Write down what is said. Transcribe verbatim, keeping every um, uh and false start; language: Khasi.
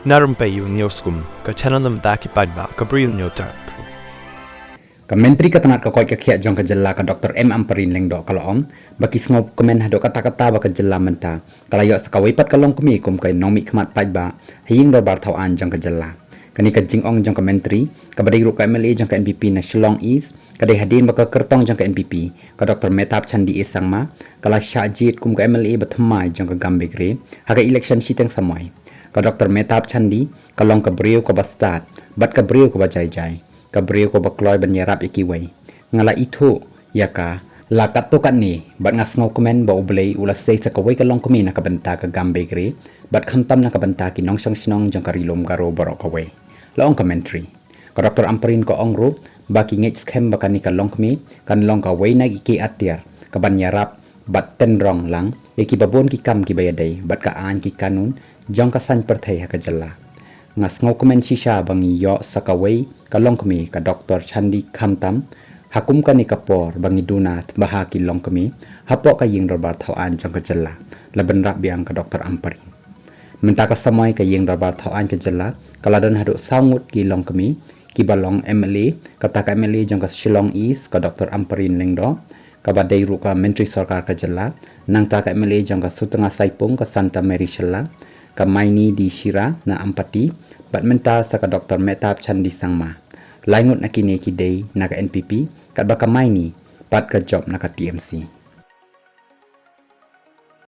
Na Rympei Ïew News Kum, ka channel na bynta ki paidbah ka Bri Ïew News Tap. Ka Myntri ka tnat ka koit ka khiah jong ka jylla ka Doctor M Ampareen Lyngdoh ka la ong ba ki sngewkmen haduh katta katta ba ka jylla mynta ka la ïoh sa kawei pat ka longkmie kum ka nongmihkhmat paidbah ha ïing dorbar thaw aiñ jong ka jylla. Kane ka jingong jong ka Myntri kaba dei ruh ka M L A jong ka N P P na Shillong East ka dei hadien ba ka kyrtong jong ka N P P ka Doctor Mehtab Chandee A Sangma ka la shah jied kum ka M L A ba thymmai jong ka Gambegre ha ka election shiteng samoi. Ka Doctor Mehtab Chandee ka long ka briew kaba stad bad ka briew kaba jai jai, ka briew kaba kloi ban ïarap ïa kiwei. Nga la ithuh ïa ka la katto katne bad nga sngewkmen ba U Blei u la sei sa kawei ka longkmie na ka bynta ka Gambegre bad khamtam na ka bynta ki nongshong shnong jong ka Ri Lum Garo baroh kawei, la ong ka Myntri. Ka Doctor Ampareen ka ong ruh ba ki ngeit skhem ba kane ka longkmie kan long kawei na ki kiei atiar kaban ïarap bad tynrong lang ïa kiba bun ki kam kiba ïadei bad ka aiñ ki kanun jong ka saiñ pyrthei ha ka jylla. Nga sngewkmen shisha ba ngi ïoh sa kawei ka longkmie ka Doctor Chandee khamtam ha kum kane ka por ba ngi duna bha ki longkmie hapoh ka ïing dorbar thaw aiñ jong ka jylla, la bynrap biang ka Doctor Ampareen. Mynta ka samoi ka ïing dorbar thaw aiñ ka jylla ka la don haduh saw ngut ki longkmie kiba long M L A, kata ka M L A jong ka Shillong East ka Doctor Ampareen Lyngdoh, kaba dei ruh ka Myntri Sorkar ka jylla, nangta ka M L A jong ka Sutnga Saipung ka Santa Mary Shylla, ka Maini D Shylla na Ampati, bad mynta sa ka Doctor Mehtab Chandee Sangma. Lai ngut na kine ki dei na ka N P P, katba ka Maini pat ka jop na ka T M C.